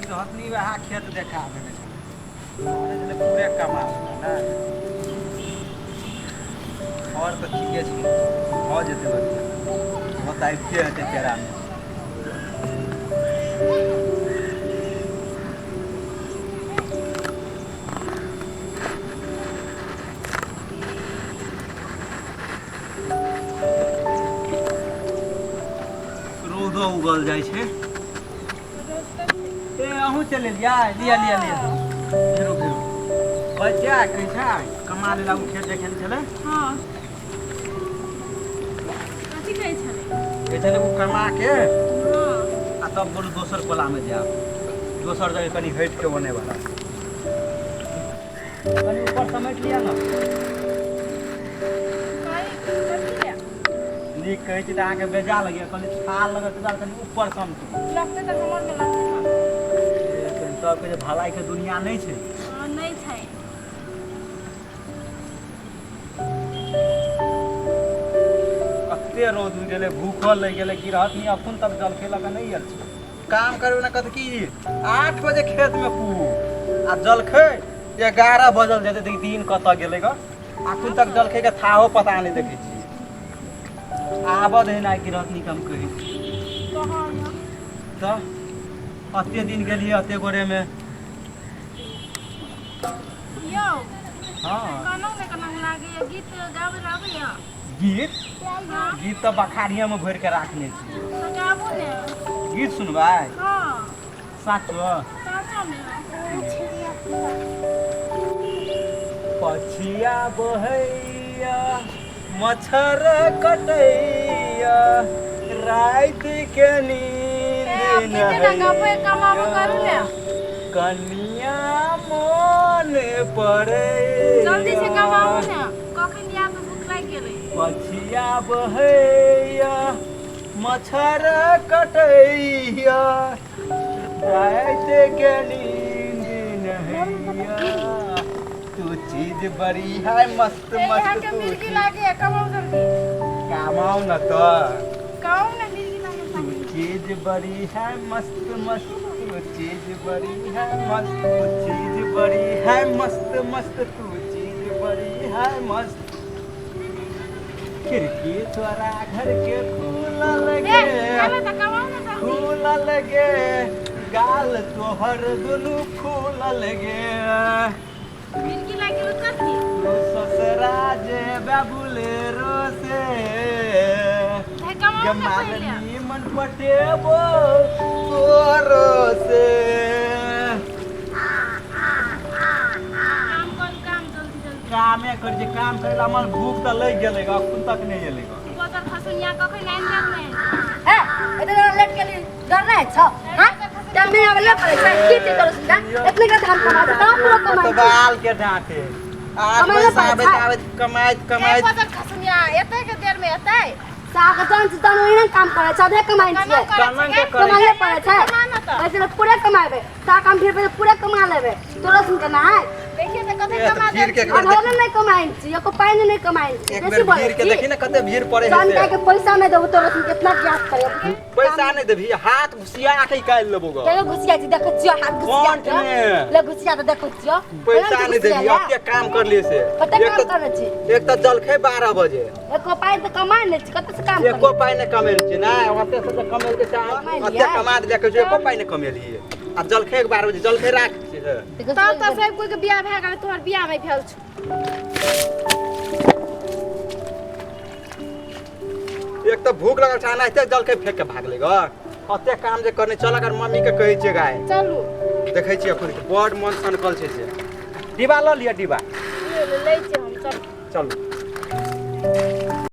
गिरहतनी वएह खेत देखा देने छलै छलै पूरे कमा ने। आओर तऽ ठीके छै, भऽ जेतै बढ़िआँ। ओ तऽ आबिते हेतै पेड़ामे। रौदो उगल जाइ छै। ए, अहूँ चलि एलियै? लिअ लिअ लिअ, घेरू घेरू। बच्चा कहै छै कमा लेला। ओ खेत देखे छलै। हँ, कथी कहै छलै? कहै छलै ओ कमा के आ तब बोलू दोसर कोलामे जायब, दोसर जगह कनि हटि के बने वाला। कनि ऊपर समेट लिअ ने। नीक कहै छी तऽ अहाँके बेजा लगैए। कहली थाल लगत तऽ कनि ऊपर समटू। लगतै तऽ हमर मे लगतै ने। सबके जे भलाइके दुनिया नहि छै। हँ, नहि छै। कते रौद उगि गेलै, भूखो लागि गेलै। गिरहत अखन तक जलखै लऽ कऽ नहि आयल छै। काम करबै ने कत की 8 बजे खेतमे पू आ जलखै 11 बजल जेतै। देख दिन कतऽ गेलै ग, अखन तक जलखै के थाहो पता नहि। देखै छियै आबऽ दे ना गिरहतनी के, हम कहै छी। तऽ अते दिन गेलियै अते गोरेमे। यौ। हँ। केना ने केना लागैया। गीत गाबै लए आबैया? गीत? हँ। गीत तऽ बखारियामे भरि के राखने छी। तऽ गाबू ने। गीत सुनबै? हँ। साचो? साँचो ने। पछिया बहैया, मच्छर कटैया, राति के नींद ए, आब गीते ने गबै, कमाबो करू ने। कनिया मोन पड़ै। जल्दी से कमाबू ने, कखन आयब तऽ भूख लागि गेलै। पछिया बहैया, मच्छर कटैया, राति के नींद नहैया, तू चीज बड़ी है मस्त ए, मस्त। अहाँके तू मिर्गी चीज लागैया, कमाउ जल्दी। कमाओ न तो। कमाउ ने, मिर्गी लागै। तू चीज बड़ी है मस्त मस्त, तू चीज बड़ी है मस्त, तू चीज बड़ी है मस्त मस्त, तू चीज बड़ी है मस्त। खिड़की तोरा घर के खुलल ए, गे चलो तऽ कमाउ ने जल्दी। खुलल गे, गाल तोहर दुनू फूलल गे। मिर्गी लागि गेल कथी? तू ससुरा जेबे बुलेरो से हे, कमाउ ने पहिले। मालनी मन पटेबो तोरो से। काम करू, काम जल्दी जल्दी। कामे कर जे काम करे ला मन भूख तऽ लागि गेलै ग, अखन तक नहि एलै ग। बजर खसुनिया कखन आनि देब ने? ए, एते लेट गेली, डर नहि छौ? हाँ, जब नहीं आवे करै छै की छै तोर सुविधा? एतने के धान कमा छै, कहाँ पूरा कमाइ तऽ छै? बाल के डाँटे 8 कमाइ बजे नहि से पारै आबैत छै। आबैत कमाइत ए कमाइत। बजर खसुनिया एते के देर में एतै? साग जन छै तन ओहिना काम करै छै, अधे कमाइ केना छियै। करै कमा छै के गे? करै कमाइए पड़ै छै। कमा न तऽ। ऐसे ने पूरे कमाबे, साग हम फिर पूरे कमा लेबे, तोरा सुन के ना है। देखिए तऽ कते ए, तऽ कमा भीड़ के देल। एक बेर अधोले नहि कमाइ छी, एको पाइ नहि कमाइ छी। एक बेसी बेर बोलै भीड़ के छी। देखी ने कते भीड़ पड़े है जनता से। के पैसा नहि देबो तोरा सुन के इतना ज्ञात करे। पैसा नहि देबही, हाथ घुसिया के निकालि लेबो ग। केना घुसिया छी, देखै छियो हाथ घुसिया कंठ के। मे। ले घुसिया तऽ देखै छियो। पैसा नहि देबही, एते काम करलियै से। कते एक काम तऽ करै छी? एक तऽ जलखै 12 बजे। एको पाइ तऽ कमाइ नहि छी, कतऽ से काम एको करी? पाइ नहि कमेल छियै ने ओते से, जे कमेलकै से कमाइ ओते लियै। कमा देलकै छै, एको पाइ नहि कमेलियै आ जलखै 12 बजे जलखै राख छियै। तब तऽ सब कोई के बियाह भए गेलै, तोहर बियाह नहि भेल छौ। एक तऽ भूख लगल छै, एनाहिते जलखै फेंक के भागलै ग। कते काम जे करने चल, अगर मम्मी के कहै छियै गाय। चलू। देखै छियै अखन बड मन सनकल छै से। डिब्बा लऽ लिअ, डिब्बा। ले लै छियै हम, चल। चलू।